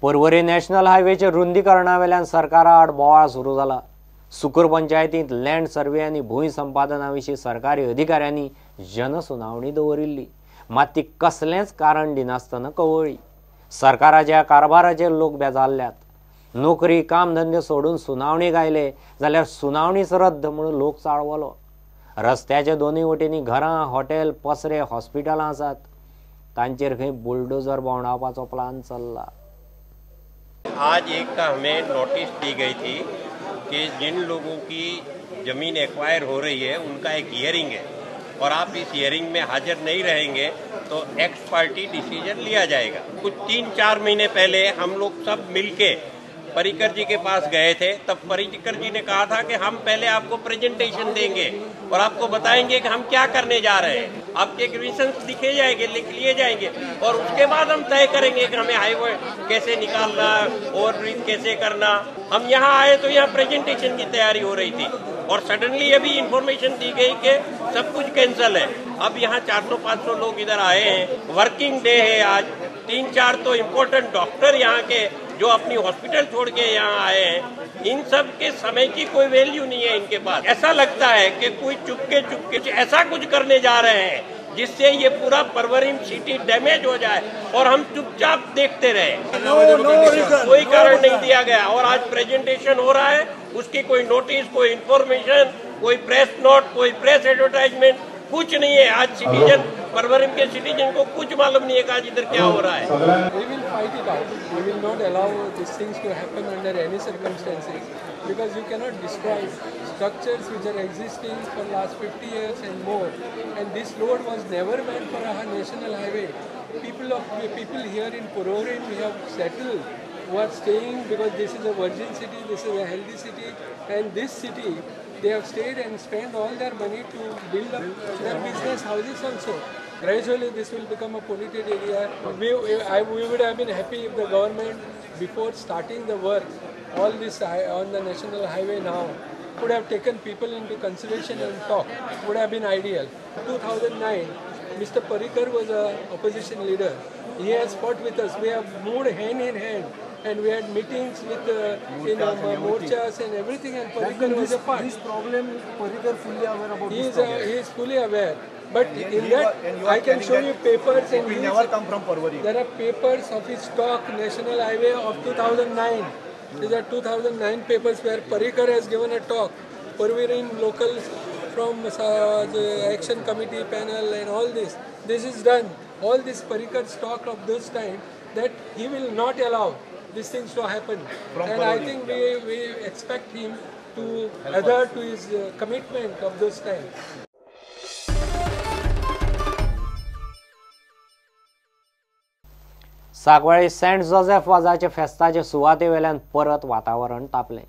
Porvorim national हायवेचे रुंदीकरणावेल्यान सरकारा आड बोवाळ सुरू जाला. सुकूर पंचायतींत लँड सर्वे आनी भूंय संपादना विशीं सरकारी अधिकाऱ्यांनी जनसुनावणी दवरिल्ली, मात ती कसलेंच कारण दिनासतना कवळ्ळी. सरकाराच्या कारभाराचेर लोक बेजारल्यात. नोकरी कामधंदे सोडून सुनावणीक आयले जाल्यार सुनावणीच रद्द म्हणून लोक चाळवलो. रस्त्याच्या दोनूय वटेंनी घरां, हॉटेल, पसरे, हॉस्पिटलां आसात. तांचेर खंय बुलडोजर भोंवडावपाचो प्लान चल्ला. आज एक हमें नोटिस दी गई थी कि जिन लोगों की ज़मीन एक्वायर हो रही है उनका एक हियरिंग है और आप इस हियरिंग में हाजिर नहीं रहेंगे तो एक्स पार्टी डिसीजन लिया जाएगा। कुछ 3-4 महीने पहले हम लोग सब मिलके परिकर जी के पास गए थे, तब परिकर जी ने कहा था कि हम पहले आपको प्रेजेंटेशन देंगे और आपको बताएंगे कि हम क्या करने जा रहे हैं, आपके ग्रीवेंसेस लिखे जाएंगे, लिख लिए जाएंगे और उसके बाद हम तय करेंगे कि हमें हाईवे कैसे निकालना, ओवरब्रिज कैसे करना। हम यहाँ आए तो यहाँ प्रेजेंटेशन की तैयारी हो रही थी और सडनली अभी इंफॉर्मेशन दी गई कि सब कुछ कैंसिल है। अब यहाँ 400-500 लोग इधर आए हैं, वर्किंग डे है आज। 3-4 तो इम्पोर्टेंट डॉक्टर यहाँ के जो अपनी हॉस्पिटल छोड़ के यहाँ आए हैं, इन सब के समय की कोई वैल्यू नहीं है इनके पास। ऐसा लगता है कि कोई चुपके चुपके ऐसा कुछ करने जा रहे हैं जिससे ये पूरा परवरिम सिटी डैमेज हो जाए और हम चुपचाप देखते रहे। कोई कारण नहीं दिया गया और आज प्रेजेंटेशन हो रहा है, उसकी कोई नोटिस, कोई इंफॉर्मेशन, कोई प्रेस नोट, कोई प्रेस एडवर्टाइजमेंट कुछ नहीं है। आज सिटीजन, परवरिम के सिटीजन को कुछ मालूम नहीं है कि आज इधर क्या हो रहा है। We will fight it out. We will not allow these things to happen under any circumstances because you cannot destroy structures which are existing for last 50 years and more. And this road was never meant for a national highway. People here in Porvorim, we have settled, who are staying because this is a virgin city, this is a healthy city, and this city they have stayed and spent all their money to build up their business houses also. Gradually this will become a polluted area. We would have been happy if the government, before starting the work, all this on the national highway now, could have taken people into consideration and talk. Would have been ideal. 2009, Mr. Parrikar was an opposition leader. He has fought with us. We have moved hand in hand. And we had meetings with morchas and everything, and Parrikar was a part. This problem, Parrikar fully aware about this problem. He is fully aware. But in that, I can show you papers. And will never come from Porvorim. There are papers of his talk, National Highway of 2009. These are 2009 papers where Parrikar has given a talk. Porvorim locals from the Action Committee panel and all this. This is done. All this Parrikar's talk of this time that he will not allow these things to happen. From and I think we expect him to adhere to his commitment of those times. Sancoale Saint Joseph वाजाचे फेस्ताचे सुवातेवेल्यान परत वातावरण तापलें.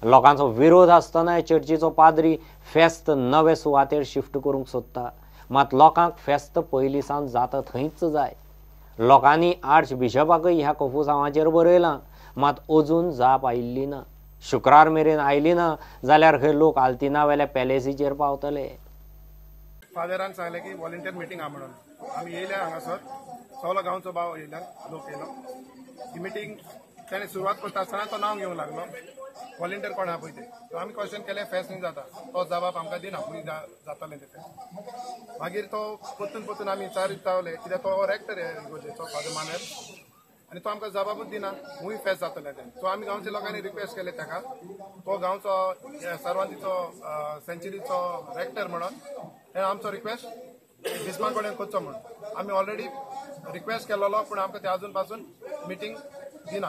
लोकांचो विरोध आसतनाय चर्चीचो पाद्री फेस्त नवे सुवातेर shift करूंक सोदता, मात लोकांक फेस्त पयलीं सावन जाता थंयच जाय. लोकांनी आर्च बिशपाकय ह्या कोफुसांवाचेर बरयलां, मात अजून जाप आयिल्ली ना. शुक्रार मेरेन आयली ना जाल्यार खंय लोक आल्तिना वेल्या पॅलेसीचेर पावतले. फादरान सांगलें की व्हॉलंटियर मिटींग आहा म्हणून आमी येयल्या हांगासर, सगलो गांवचो भाव येयला, लोक येयलो. ही मिटींग ताणें सुरवात करता आसतना तो नांव घेवंक लागलो, व्हॉलंटियर कोण आहा पळय ते. सो आमी क्वेश्चन केलें फेस्त न्ही जाता, तो जबाब आमकां दिना खंय जातालें तें. मागीर तो परतून परतून आमी विचारीत रावले कित्याक तो रेक्टर इगोर्जेचो फादर मानेर आनी तो आमकां जबाबूच दिना खूंय फेस्त जातलें तें. सो आमी गांवच्या लोकांनी रिक्वेस्ट केलें ताका, तो गांवचो सर्वांतीचो सेंच्युरीचो रेक्टर म्हणून हें आमचो रिक्वेस्ट बिस्मा कडेन करचो म्हणून आमी ऑलरेडी रिक्वेस्ट केल्लो, पूण आमकां ते अजून पासून मिटींग दिना.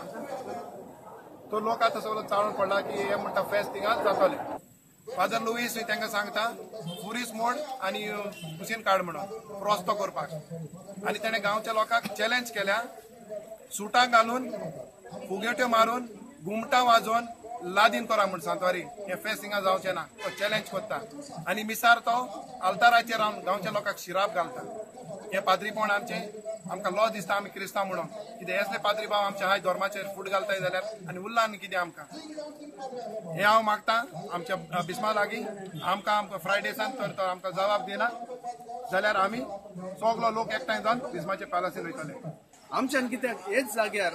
तो लोक आतां सगळो चाळून पडला की हे म्हणटा फेस्त थिंगाच जातलें. फादर लुईस तांकां सांगता पुरीस मोड आनी कुशीन काड म्हणून रस्तो करपाक, आनी ताणें गांवच्या लोकांक चॅलेंज केल्या, सुटां घालून फुगेट्यो मारून घुमटां वाजोवन लादीन करा म्हूण सांतवारी, हें फेस्त हिंगा जावचें ना, तो चॅलेंज करता. आनी मिसार तो आल्ताराचेर रावन गांवच्या लोकांक शिराप घालता. हें पाद्रीपण आमचें, आमकां लॉज दिसता आमी क्रिस्तांव म्हणून, कितें असले पाद्री भाव आमच्या हाय धर्माचेर फूट घालताय जाल्यार आनी उरला आनी कितें आमकां. हें हांव मागता आमच्या बिस्मा लागीं, आमकां आमकां फ्रायडेसान तर तो आमकां जबाब दिना जाल्यार आमी सगलो लोक एकठांय जावन बिस्माच्या पॅलसीन वयतले. आमच्यान कित्याक हेच जाग्यार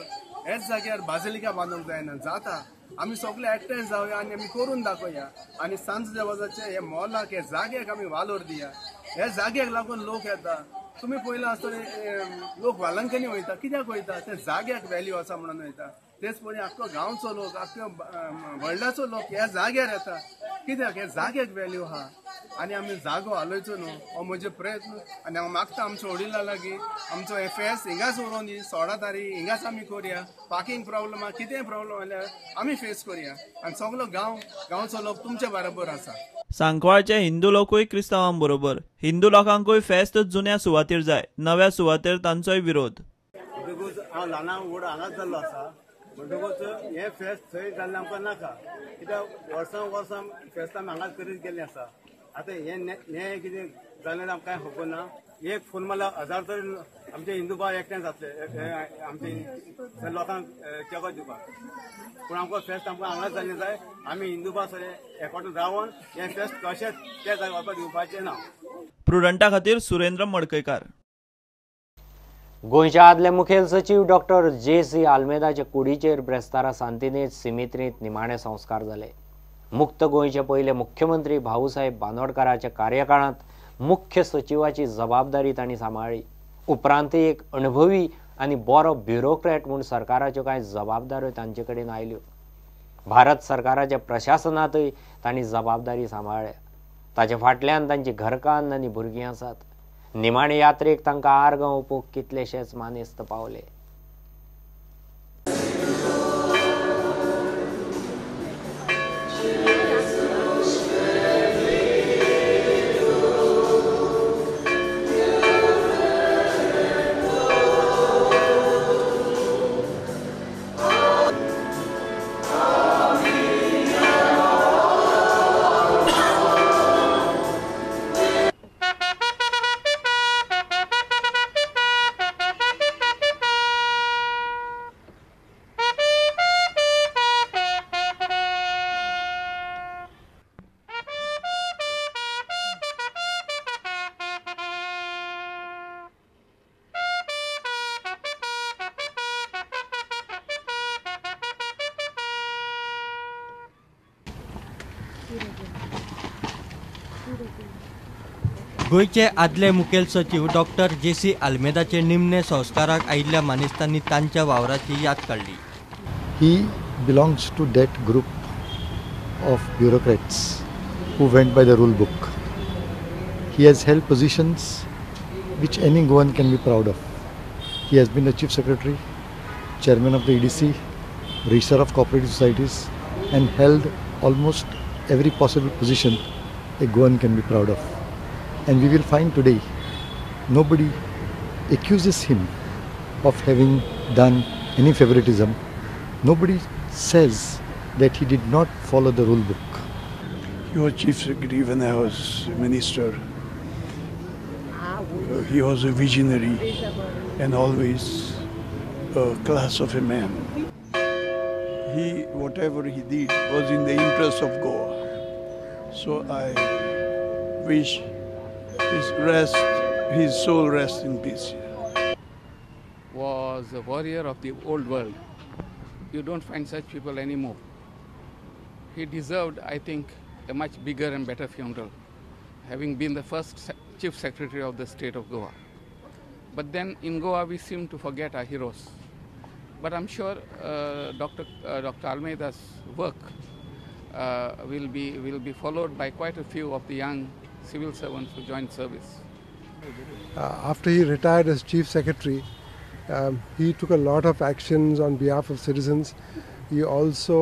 हेच जाग्यार बाजिलिका बांदूंक जायना, जाता. आमी सगळे एकठांय जावया आनी आमी करून दाखोवया आनी सांज देवाचे हे मोलाक, हे जाग्याक आमी वालोर दिया. ह्या जाग्याक लागून लोक येता. तुमी पळयलां आसतलें, लोक वालंकनी वयता. कित्याक वयता? ते जाग्याक व्हॅल्यू आसा म्हणून वयता. तेच परी आख्खो गांवचो लोक, आख्खो वर्ल्डाचो लोक ह्या जाग्यार येता. कित्याक? ह्या जाग्याक व्हॅल्यू आहा. आनी आमी जागो हालयचो न्हू, हो म्हजो प्रयत्न. आनी हांव मागता आमच्या वडिलां लागीं, आमचो हे फेस्त हिंगाच उरोवन दी, 16 तारीख हिंगाच आमी करुया. पार्किंग प्रॉब्लम आहा, कितेंय प्रॉब्लम जाल्यार आमी फेस करुया आनी सगलो गांव, गांवचो लोक तुमच्या बरोबर आसा. सांकवाळचे हिंदू लोकूय क्रिस्तांवां बरोबर. हिंदू लोकांकूय फेस्त जुन्या सुवातेर जाय, नव्या सुवातेर तांचोय विरोध. म्हणटकूच हांव ल्हाना व्हड हांगाच जाल्लो आसा, म्हणटकूच हें फेस्त थंय जाल्लें आमकां नाका. कित्याक वर्सां वर्सां फेस्त आमी हांगाच करीत गेल्लें आसा. आतां हें कितें जालें आमकां कांय खबर ना. एक फोन मारल्यार 1000 तरी आमचे हिंदू भाव एकठांय जातले आमचे लोकांक तेंको दिवपाक. पूण आमकां फेस्त आमकां हांगाच जाल्लें जाय. आमी हिंदू भाव सगळे एकवटून रावन हें फेस्त कशेंच त्या जाग्यार वचपाक दिवपाचें ना. प्रुडंटा खातीर सुरेंद्र मडकयकार. गोंयच्या आदले मुखेल सचीव डॉक्टर जे.सी. आल्मेदाचे कुडीचेर ब्रेस्तारा सांतिनेज सिमित्रींत निमाणे संस्कार जाले. मुक्त गोंयचे पयले मुख्यमंत्री भाऊसाहेब बांदोडकाराच्या कार्यकाळांत मुख्य सचिवाची जबाबदारी तांणी सांबाळ्ळी. उपरांतय एक अणभवी आनी बरो ब्युरोक्रॅट म्हूण सरकाराच्यो कांय जबाबदाऱ्यो तांचे कडेन आयल्यो. भारत सरकाराच्या प्रशासनांतय तांणी जबाबदारी सांबाळ्ळ्या. ताचे फाटल्यान तांची घरकान्न आनी भुरगीं आसात. निमाणे यात्रेक तांकां आर्गां ओंपूंक कितलेशेच मानेस्त पावले. गोंयचे आदले मुखेल सचीव डॉक्टर जे.सी. आल्मेदाचे निमणे संस्काराक आयिल्ल्या मानेस्तांनी तांच्या वावराची याद काडली. He belongs to that group of bureaucrats who went by the rule book. He has held positions which any Goan can be proud of. He has been the Chief Secretary, Chairman of the EDC, Registrar of Cooperative Societies, and held almost every possible position a Goan can be proud of. And we will find today nobody accuses him of having done any favoritism. Nobody says that he did not follow the rule book. He was Chief Secretary when I was minister. He was a visionary and always a class of a man. He, whatever he did, was in the interest of Goa. So I wish his soul rest in peace. Was a warrior of the old world. You don't find such people anymore. He deserved, I think, a much bigger and better funeral, having been the first Chief Secretary of the state of Goa. But then in Goa, we seem to forget our heroes. But I'm sure Dr. Almeida's work will be followed by quite a few of the young civil servants who joined service. After he retired as Chief Secretary, he took a lot of actions on behalf of citizens. He also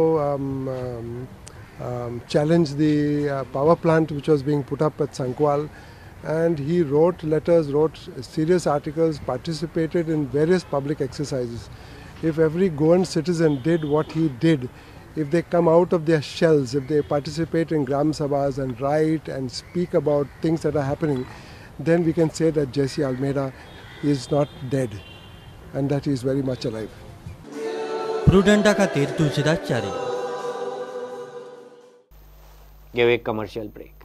challenged the power plant which was being put up at Sancoale, and he wrote letters, wrote serious articles, participated in various public exercises. If every Goan citizen did what he did, if they come out of their shells, if they participate in Gram Sabhas and write and speak about things that are happening, then we can say that J.C. Almeida is not dead and that he is very much alive. Prudenta खातीर तुलसीदास च्यारी. घेऊ एक commercial break.